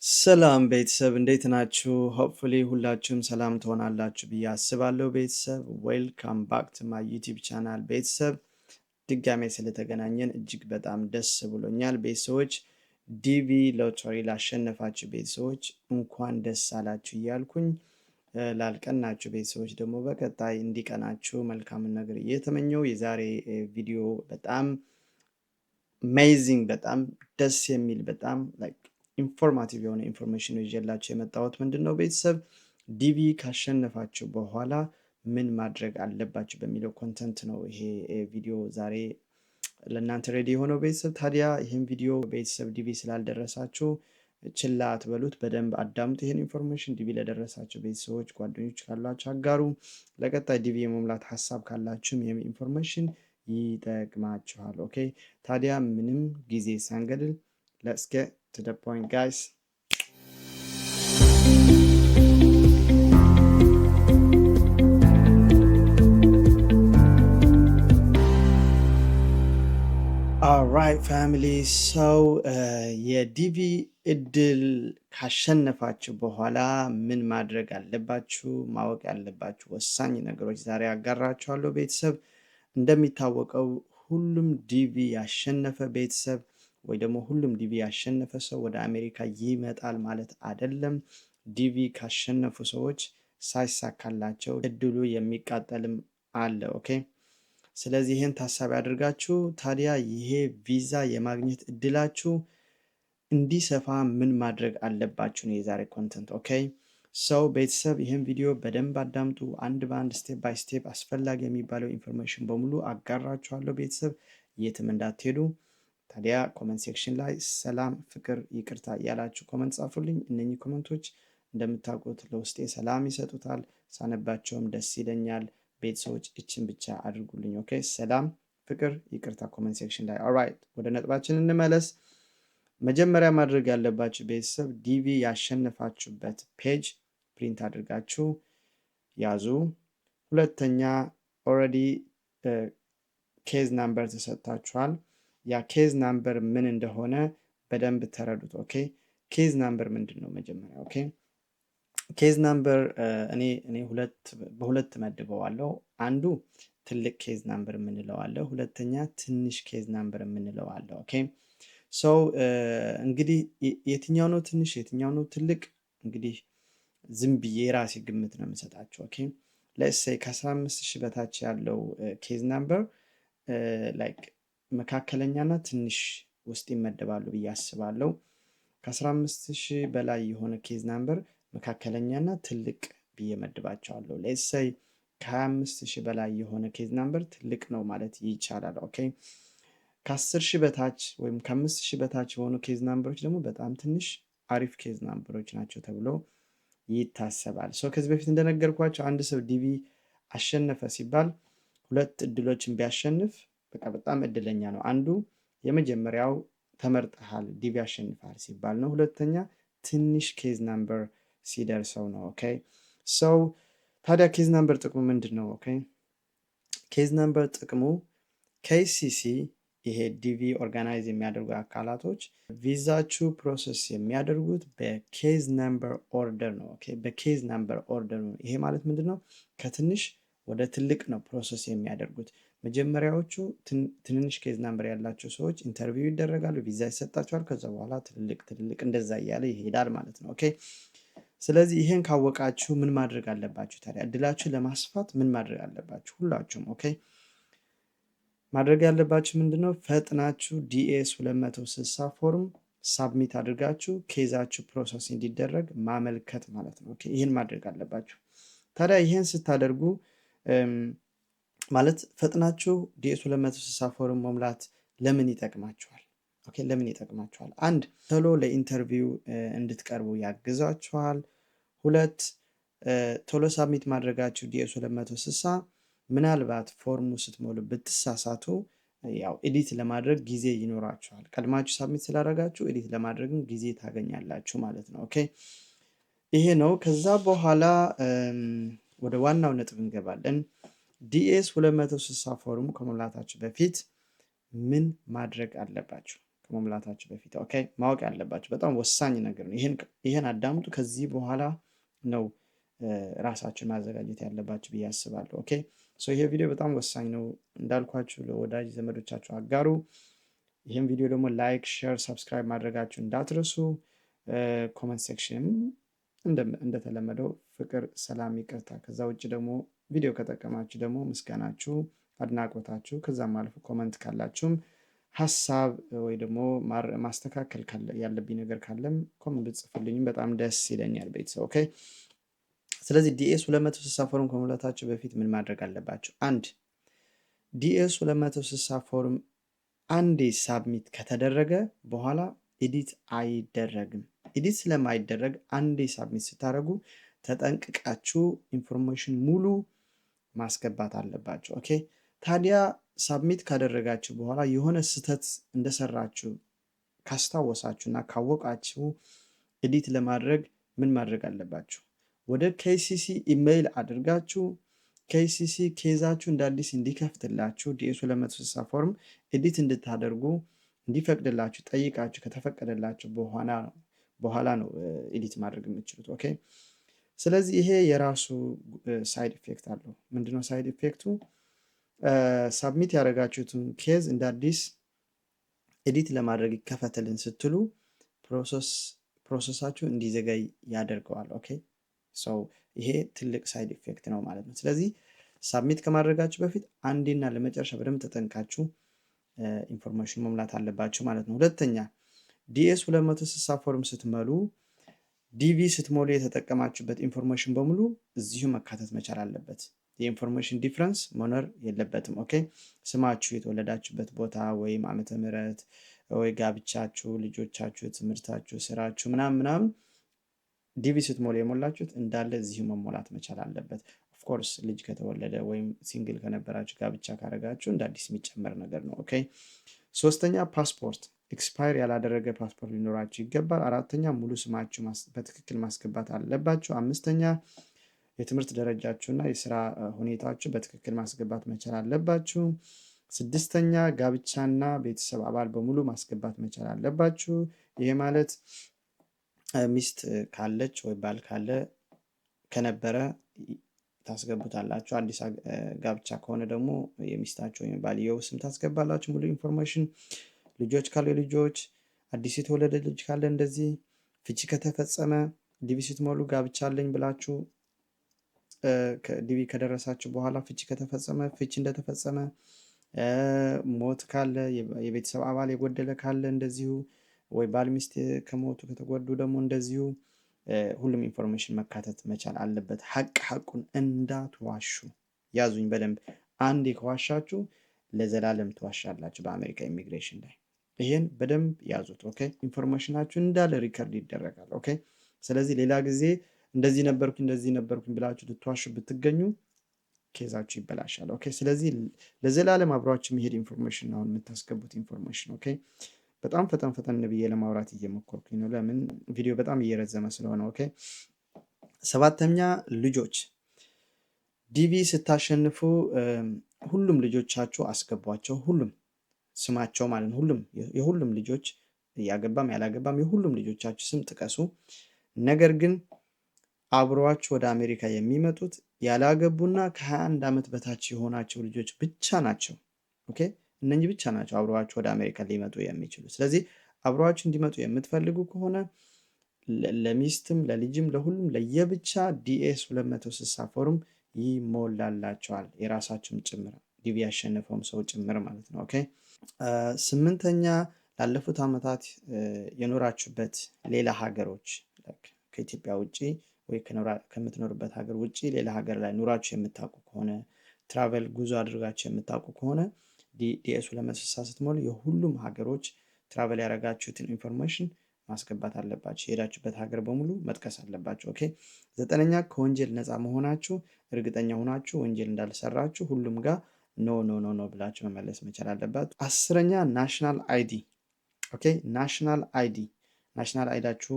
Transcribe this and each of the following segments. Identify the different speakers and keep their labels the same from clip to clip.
Speaker 1: ሰላም ቤተሰብ፣ እንዴት ናችሁ? Hopefully ሁላችሁም ሰላም ትሆናላችሁ ብዬ አስባለሁ። ቤተሰብ፣ welcome back to my YouTube channel። ቤተሰብ፣ ድጋሜ ስለተገናኘን እጅግ በጣም ደስ ብሎኛል። ቤተሰቦች፣ DV ሎተሪ ላሸነፋችሁ ቤተሰቦች እንኳን ደስ አላችሁ እያልኩኝ፣ ላልቀናችሁ ቤተሰቦች ደግሞ በቀጣይ እንዲቀናችሁ መልካምን ነገር እየተመኘሁ፣ የዛሬ ቪዲዮ በጣም amazing፣ በጣም ደስ የሚል፣ በጣም informative የሆነ information ይዤላችሁ የመጣሁት ምንድን ነው ቤተሰብ፣ DV ካሸነፋችሁ በኋላ ምን ማድረግ አለባችሁ በሚለው content ነው ይሄ ቪዲዮ ዛሬ ለእናንተ ready የሆነው ቤተሰብ። ታዲያ ይህን ቪዲዮ ቤተሰብ DV ስላልደረሳችሁ ችላ አትበሉት፣ በደንብ አዳምጡ ይህን information። DV ለደረሳቸው ቤተሰቦች፣ ጓደኞች ካሏችሁ አጋሩ። ለቀጣይ DV የመሙላት ሀሳብ ካላችሁም ይህም information ይጠቅማችኋል። Okay፣ ታዲያ ምንም ጊዜ ሳንገድል let's get to the point, guys. Alright family, so የ DV እድል ካሸነፋችሁ በኋላ ምን ማድረግ አለባችሁ? ማወቅ ያለባችሁ ወሳኝ ነገሮች ዛሬ አጋራችኋለሁ። ቤተሰብ፣ እንደሚታወቀው ሁሉም DV ያሸነፈ ቤተሰብ ወይ ደግሞ ሁሉም DV ያሸነፈ ሰው ወደ አሜሪካ ይመጣል ማለት አይደለም። DV ካሸነፉ ሰዎች ሳይሳካላቸው እድሉ የሚቃጠልም አለ። Okay፣ ስለዚህ ይህን ታሳቢ አድርጋችሁ ታዲያ ይሄ ቪዛ የማግኘት እድላችሁ እንዲሰፋ ምን ማድረግ አለባችሁ ነው የዛሬ content። Okay, so ቤተሰብ፣ ይህን ቪዲዮ በደንብ አዳምጡ። አንድ በአንድ፣ step by step አስፈላጊ የሚባለው information በሙሉ አጋራችኋለሁ። ቤተሰብ፣ የትም እንዳትሄዱ። ታዲያ comment section ላይ ሰላም፣ ፍቅር፣ ይቅርታ እያላችሁ comment ጻፉልኝ። እነኚህ comment ኦች እንደምታውቁት ለውስጤ ሰላም ይሰጡታል፣ ሳነባቸውም ደስ ይለኛል። ቤተሰቦች፣ እችን ብቻ አድርጉልኝ። Okay፣ ሰላም፣ ፍቅር፣ ይቅርታ comment section ላይ። Alright፣ ወደ ነጥባችን እንመለስ። መጀመሪያ ማድረግ ያለባችሁ ቤተሰብ፣ DV ያሸነፋችሁበት page print አድርጋችሁ ያዙ። ሁለተኛ፣ already case number ተሰጥታችኋል። ያ case number ምን እንደሆነ በደንብ ተረዱት። Okay፣ case number ምንድን ነው? መጀመሪያ፣ okay፣ case number እኔ በሁለት መድበዋለሁ። አንዱ ትልቅ case number የምንለው አለ። ሁለተኛ ትንሽ case number የምንለው አለ። Okay, so እንግዲህ የትኛው ነው ትንሽ፣ የትኛው ነው ትልቅ? እንግዲህ ዝም ብዬ የራሴ ግምት ነው የምሰጣችሁ። Okay, let's say ከ15 ሺህ በታች ያለው case number like መካከለኛና ትንሽ ውስጥ ይመደባሉ ብዬ አስባለሁ። ከ15 ሺህ በላይ የሆነ case number መካከለኛና ትልቅ ብዬ መድባቸዋለሁ። Let's say ከ25 ሺህ በላይ የሆነ case number ትልቅ ነው ማለት ይቻላል። Okay፣ ከ10 ሺህ በታች ወይም ከ5 ሺህ በታች የሆኑ case number ኦች ደግሞ በጣም ትንሽ አሪፍ case number ኦች ናቸው ተብሎ ይታሰባል። So ከዚህ በፊት እንደነገርኳችሁ አንድ ሰው DV አሸነፈ ሲባል ሁለት እድሎችን ቢያሸንፍ በቃ በጣም እድለኛ ነው። አንዱ የመጀመሪያው ተመርጠሃል፣ DV አሸንፈሃል ሲባል ነው። ሁለተኛ ትንሽ case number ሲደርሰው ነው። Okay, so ታዲያ case number ጥቅሙ ምንድን ነው? Okay፣ case number ጥቅሙ KCC፣ ይሄ DV organize የሚያደርጉ አካላቶች ቪዛችሁ process የሚያደርጉት በ case number order ነው። Okay፣ በ case number order ነው። ይሄ ማለት ምንድን ነው? ከትንሽ ወደ ትልቅ ነው process የሚያደርጉት። መጀመሪያዎቹ ትንንሽ case number ያላቸው ሰዎች interview ይደረጋሉ፣ ቪዛ ይሰጣቸዋል። ከዛ በኋላ ትልልቅ ትልልቅ እንደዛ እያለ ይሄዳል ማለት ነው። Okay፣ ስለዚህ ይሄን ካወቃችሁ ምን ማድረግ አለባችሁ ታዲያ? እድላችሁ ለማስፋት ምን ማድረግ አለባችሁ? ሁላችሁም፣ okay፣ ማድረግ ያለባችሁ ምንድነው? ፈጥናችሁ DS 260 form submit አድርጋችሁ case ኣችሁ process እንዲደረግ ማመልከት ማለት ነው። Okay፣ ይህን ማድረግ አለባችሁ። ታዲያ ይህን ስታደርጉ፣ ማለት ፈጥናችሁ DS 260 form መሙላት ለምን ይጠቅማችኋል? Okay፣ ለምን ይጠቅማችኋል? አንድ፣ ቶሎ ለ interview እንድትቀርቡ ያግዛችኋል። ሁለት፣ ቶሎ submit ማድረጋችሁ DS 260 ምናልባት form ኡ ስትሞሉ ብትሳሳቱ ያው edit ለማድረግ ጊዜ ይኖራችኋል። ቀድማችሁ submit ስላደረጋችሁ edit ለማድረግም ጊዜ ታገኛላችሁ ማለት ነው። Okay፣ ይሄ ነው። ከዛ በኋላ ወደ ዋናው ነጥብ እንገባለን። DS 260 form ከመሙላታችሁ በፊት ምን ማድረግ አለባችሁ? ከመሙላታችሁ በፊት፣ okay፣ ማወቅ ያለባችሁ በጣም ወሳኝ ነገር ነው። ይህን አዳምጡ። ከዚህ በኋላ ነው ራሳችሁን ማዘጋጀት ያለባችሁ ብዬ አስባለሁ። Okay, so ይሄ ቪዲዮ በጣም ወሳኝ ነው። እንዳልኳችሁ ለወዳጅ ዘመዶቻችሁ አጋሩ። ይህም ቪዲዮ ደግሞ like፣ share፣ subscribe ማድረጋችሁ እንዳትረሱ። Comment section ም እንደተለመደው ፍቅር፣ ሰላም፣ ይቅርታ። ከዛ ውጭ ደግሞ ቪዲዮ ከጠቀማችሁ ደግሞ ምስጋናችሁ፣ አድናቆታችሁ፣ ከዛም አልፎ comment ካላችሁም ሀሳብ ወይ ደግሞ ማስተካከል ያለብኝ ነገር ካለም comment ብትጽፉልኝም በጣም ደስ ይለኛል ቤተሰብ። Okay፣ ስለዚህ DS 260 ፎርም ከመሙላታችሁ በፊት ምን ማድረግ አለባችሁ? አንድ፣ DS 260 ፎርም አንዴ submit ከተደረገ በኋላ edit አይደረግም። Edit ስለማይደረግ አንዴ submit ስታደርጉ ተጠንቅቃችሁ information ሙሉ ማስገባት አለባችሁ። Okay፣ ታዲያ submit ካደረጋችሁ በኋላ የሆነ ስህተት እንደሰራችሁ ካስታወሳችሁ እና ካወቃችሁ edit ለማድረግ ምን ማድረግ አለባችሁ? ወደ KCC email አድርጋችሁ KCC case ኣችሁ እንደ አዲስ እንዲከፍትላችሁ፣ DS 260 ፎርም edit እንድታደርጉ እንዲፈቅድላችሁ ጠይቃችሁ ከተፈቀደላችሁ በኋላ ነው edit ማድረግ የምትችሉት። Okay፣ ስለዚህ ይሄ የራሱ side effect አለው። ምንድነው side effect ኡ? Submit ያደረጋችሁትን case እንደ አዲስ edit ለማድረግ ይከፈትልን ስትሉ process ኣችሁ እንዲዘገይ ያደርገዋል። Okay, so ይሄ ትልቅ side effect ነው ማለት ነው። ስለዚህ submit ከማድረጋችሁ በፊት አንዴና ለመጨረሻ በደንብ ተጠንቅቃችሁ information መሙላት አለባችሁ ማለት ነው። ሁለተኛ፣ DS 260 ፎርም ስትሞሉ፣ DV ስትሞሉ የተጠቀማችሁበት information በሙሉ እዚሁ መካተት መቻል አለበት። የ information difference መኖር የለበትም። Okay፣ ስማችሁ፣ የተወለዳችሁበት ቦታ ወይም ዓመተ ምህረት ወይ ጋብቻችሁ፣ ልጆቻችሁ፣ ትምህርታችሁ፣ ስራችሁ ምናምን ምናምን DV ስትሞሉ የሞላችሁት እንዳለ እዚሁ መሞላት መቻል አለበት። Of course ልጅ ከተወለደ ወይም single ከነበራችሁ፣ ጋብቻ ካረጋችሁ እንደ አዲስ የሚጨመር ነገር ነው። Okay፣ ሶስተኛ፣ ፓስፖርት፣ expire ያላደረገ ፓስፖርት ሊኖራችሁ ይገባል። አራተኛ፣ ሙሉ ስማችሁ በትክክል ማስገባት አለባችሁ። አምስተኛ፣ የትምህርት ደረጃችሁና የስራ ሁኔታችሁ በትክክል ማስገባት መቻል አለባችሁ። ስድስተኛ፣ ጋብቻና ቤተሰብ አባል በሙሉ ማስገባት መቻል አለባችሁ። ይሄ ማለት ሚስት ካለች ወይ ባል ካለ፣ ከነበረ ታስገቡታላችሁ። አዲስ ጋብቻ ከሆነ ደግሞ የሚስታችሁ ወይም ባልየው ስም ታስገባላችሁ። ሙሉ information፣ ልጆች ካሉ ልጆች፣ አዲስ የተወለደ ልጅ ካለ እንደዚህ፣ ፍቺ ከተፈጸመ፣ DV ስትሞሉ ጋብቻ አለኝ ብላችሁ DV ከደረሳችሁ በኋላ ፍቺ ከተፈጸመ፣ ፍቺ እንደተፈጸመ፣ ሞት ካለ፣ የቤተሰብ አባል የጎደለ ካለ እንደዚሁ፣ ወይ ባል ሚስት ከሞቱ፣ ከተጎዱ ደግሞ እንደዚሁ ሁሉም information መካተት መቻል አለበት። ሀቅ ሀቁን እንዳትዋሹ፣ ያዙኝ በደንብ። አንዴ ከዋሻችሁ ለዘላለም ትዋሻላችሁ በአሜሪካ ኢሚግሬሽን ላይ። ይሄን በደንብ ያዙት። Okay፣ information ኣችሁ እንዳለ record ይደረጋል። Okay፣ ስለዚህ ሌላ ጊዜ እንደዚህ ነበርኩኝ፣ እንደዚህ ነበርኩኝ ብላችሁ ልትዋሹ ብትገኙ case ኣችሁ ይበላሻል። Okay፣ ስለዚህ ለዘላለም አብሯችሁ የሚሄድ information አሁን የምታስገቡት information። Okay፣ በጣም ፈጠን ፈጠን ብዬ ለማውራት እየሞከርኩኝ ነው። ለምን? ቪዲዮ በጣም እየረዘመ ስለሆነ። Okay፣ ሰባተኛ፣ ልጆች፣ DV ስታሸንፉ ሁሉም ልጆቻችሁ አስገቧቸው። ሁሉም ስማቸው ማለት ነው። ሁሉም፣ የሁሉም ልጆች፣ ያገባም ያላገባም የሁሉም ልጆቻችሁ ስም ጥቀሱ። ነገር ግን አብረዋችሁ ወደ አሜሪካ የሚመጡት ያላገቡና ከ21 ዓመት በታች የሆናቸው ልጆች ብቻ ናቸው። Okay፣ እነኚህ ብቻ ናቸው አብረዋችሁ ወደ አሜሪካ ሊመጡ የሚችሉ። ስለዚህ አብረዋችሁ እንዲመጡ የምትፈልጉ ከሆነ ለሚስትም ለልጅም ለሁሉም ለየብቻ DS 260 ፎርም ይሞላላቸዋል፣ የራሳችሁም ጭምር፣ DV ያሸነፈውም ሰው ጭምር ማለት ነው። Okay፣ ስምንተኛ፣ ላለፉት ዓመታት የኖራችሁበት ሌላ ሀገሮች፣ ከኢትዮጵያ ውጭ ወይ ከምትኖሩበት ሀገር ውጭ ሌላ ሀገር ላይ ኑራችሁ የምታውቁ ከሆነ፣ travel ጉዞ አድርጋችሁ የምታውቁ ከሆነ፣ DS 260 ስትሞሉ የሁሉም ሀገሮች travel ያደረጋችሁትን information ማስገባት አለባችሁ። የሄዳችሁበት ሀገር በሙሉ መጥቀስ አለባችሁ። Okay፣ ዘጠነኛ፣ ከወንጀል ነፃ መሆናችሁ እርግጠኛ ሆናችሁ፣ ወንጀል እንዳልሰራችሁ ሁሉም ጋር no, no, no, no ብላችሁ መመለስ መቻል አለባችሁ። 10ኛ፣ national ID። Okay፣ national ID፣ national ID ኣችሁ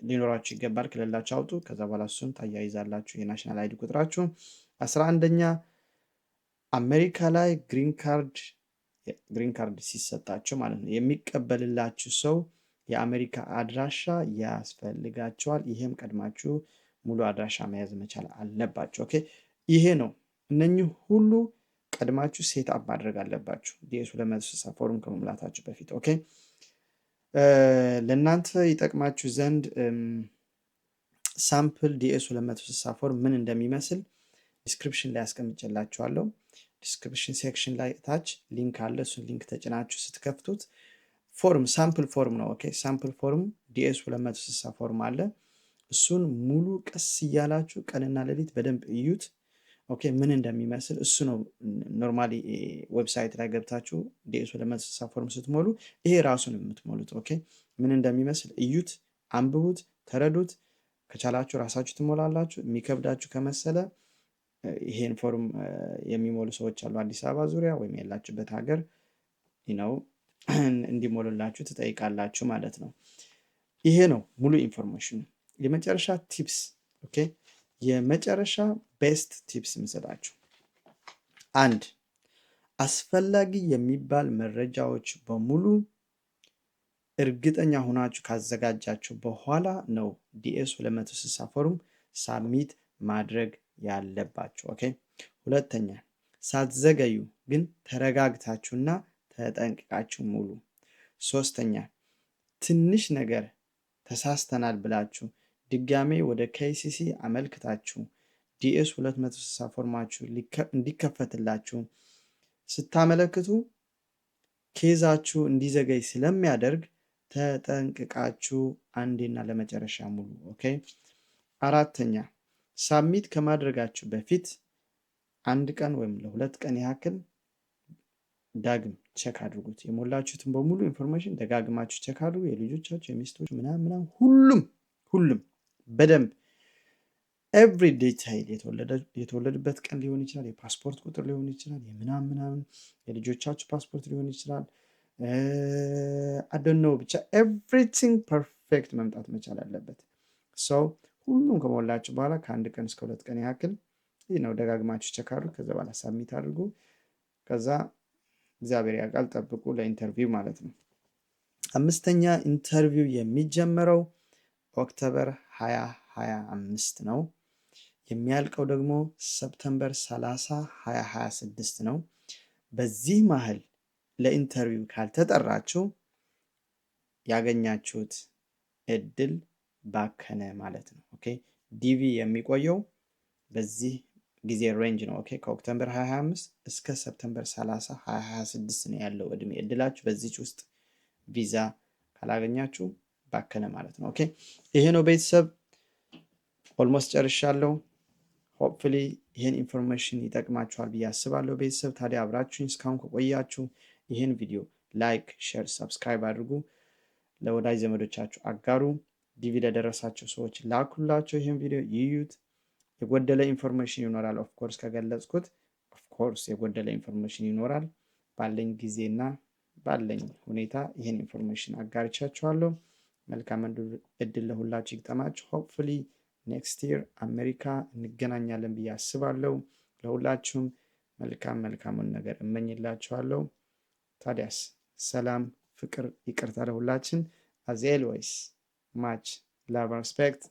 Speaker 1: ሊኖራችሁ ይገባል። ከሌላችሁ አውጡ። ከዛ በኋላ እሱን ታያይዛላችሁ የ national ID ቁጥራችሁ። 11ኛ፣ አሜሪካ ላይ green card Green card ሲሰጣችሁ ማለት ነው፣ የሚቀበልላችሁ ሰው የአሜሪካ አድራሻ ያስፈልጋቸዋል። ይሄም ቀድማችሁ ሙሉ አድራሻ መያዝ መቻል አለባችሁ። Okay፣ ይሄ ነው። እነኚህ ሁሉ ቀድማችሁ set up ማድረግ አለባችሁ DS 260 form ከመሙላታችሁ በፊት። Okay፣ ለእናንተ ይጠቅማችሁ ዘንድ sample DS 260 form ምን እንደሚመስል description ላይ አስቀምጬላችኋለሁ። Description section ላይ ታች link አለ። እሱን link ተጭናችሁ ስትከፍቱት form፣ sample form ነው። Okay፣ sample form DS 260 form አለ። እሱን ሙሉ ቀስ እያላችሁ ቀንና ሌሊት በደንብ እዩት። Okay፣ ምን እንደሚመስል እሱ ነው። Normally website ላይ ገብታችሁ DS 260 form ስትሞሉ ይሄ ራሱን የምትሞሉት። Okay፣ ምን እንደሚመስል እዩት፣ አንብቡት፣ ተረዱት። ከቻላችሁ ራሳችሁ ትሞላላችሁ። የሚከብዳችሁ ከመሰለ ይሄን form የሚሞሉ ሰዎች አሉ አዲስ አበባ ዙሪያ ወይም ያላችሁበት ሀገር ነው፣ እንዲሞሉላችሁ ትጠይቃላችሁ ማለት ነው። ይሄ ነው ሙሉ information ኑ። የመጨረሻ tips፣ okay፣ የመጨረሻ best tips የምሰጣችሁ፣ አንድ፣ አስፈላጊ የሚባል መረጃዎች በሙሉ እርግጠኛ ሆናችሁ ካዘጋጃችሁ በኋላ ነው DS 260 form submit ማድረግ ያለባችሁ። Okay። ሁለተኛ፣ ሳትዘገዩ ግን ተረጋግታችሁና ተጠንቅቃችሁ ሙሉ። ሶስተኛ፣ ትንሽ ነገር ተሳስተናል ብላችሁ ድጋሜ ወደ KCC አመልክታችሁ DS 260 form ኣችሁ እንዲከፈትላችሁ ስታመለክቱ case ኣችሁ እንዲዘገይ ስለሚያደርግ ተጠንቅቃችሁ አንዴና ለመጨረሻ ሙሉ። Okay። አራተኛ፣ submit ከማድረጋችሁ በፊት አንድ ቀን ወይም ለ2 ቀን ያክል ዳግም check አድርጉት። የሞላችሁትን በሙሉ information ደጋግማችሁ check አድርጉ። የልጆቻችሁ፣ የሚስቶች ምናምን ምናምን፣ ሁሉም ሁሉም በደንብ every detail፣ የተወለዱበት ቀን ሊሆን ይችላል፣ የፓስፖርት ቁጥር ሊሆን ይችላል፣ የምናምን ምናምን፣ የልጆቻችሁ ፓስፖርት ሊሆን ይችላል። I don't know፣ ብቻ everything perfect መምጣት መቻል አለበት። So ሁሉም ከሞላችሁ በኋላ ከአንድ ቀን እስከ 2 ቀን ያክል ይህ ነው ደጋግማችሁ check አድርጉ። ከዛ በኋላ submit አድርጉ። ከዛ እግዚአብሔር ያውቃል፣ ጠብቁ ለ interview ማለት ነው። አምስተኛ፣ interview የሚጀመረው October 2025 ነው። የሚያልቀው ደግሞ September 30 2026 ነው። በዚህ መሀል ለ interview ካልተጠራችሁ ያገኛችሁት እድል ባከነ ማለት ነው። Okay፣ DV የሚቆየው በዚህ ጊዜ range ነው። Okay፣ ከ October 2025 እስከ September 30 2026 ነው ያለው እድሜ እድላችሁ። በዚች ውስጥ ቪዛ ካላገኛችሁ ባከነ ማለት ነው። Okay፣ ይሄ ነው ቤተሰብ። Almost ጨርሻለሁ። Hopefully ይህን information ይጠቅማችኋል ብዬ አስባለሁ። ቤተሰብ፣ ታዲያ አብራችሁኝ እስካሁን ከቆያችሁ ይህን ቪዲዮ like፣ share፣ subscribe አድርጉ። ለወዳጅ ዘመዶቻችሁ አጋሩ። DV ለደረሳቸው ሰዎች ላኩላቸው። ይህን ቪዲዮ ይዩት። የጎደለ information ይኖራል። Of course ከገለጽኩት of course የጎደለ information ይኖራል። ባለኝ ጊዜና ባለኝ ሁኔታ ይህን information አጋርቻችኋለሁ። መልካም እድል ለሁላችሁ ይግጠማችሁ። Hopefully next year አሜሪካ እንገናኛለን ብዬ አስባለሁ። ለሁላችሁም መልካም መልካሙን ነገር እመኝላችኋለሁ። ታዲያስ ሰላም፣ ፍቅር፣ ይቅርታ ለሁላችን። As always, much love, respect.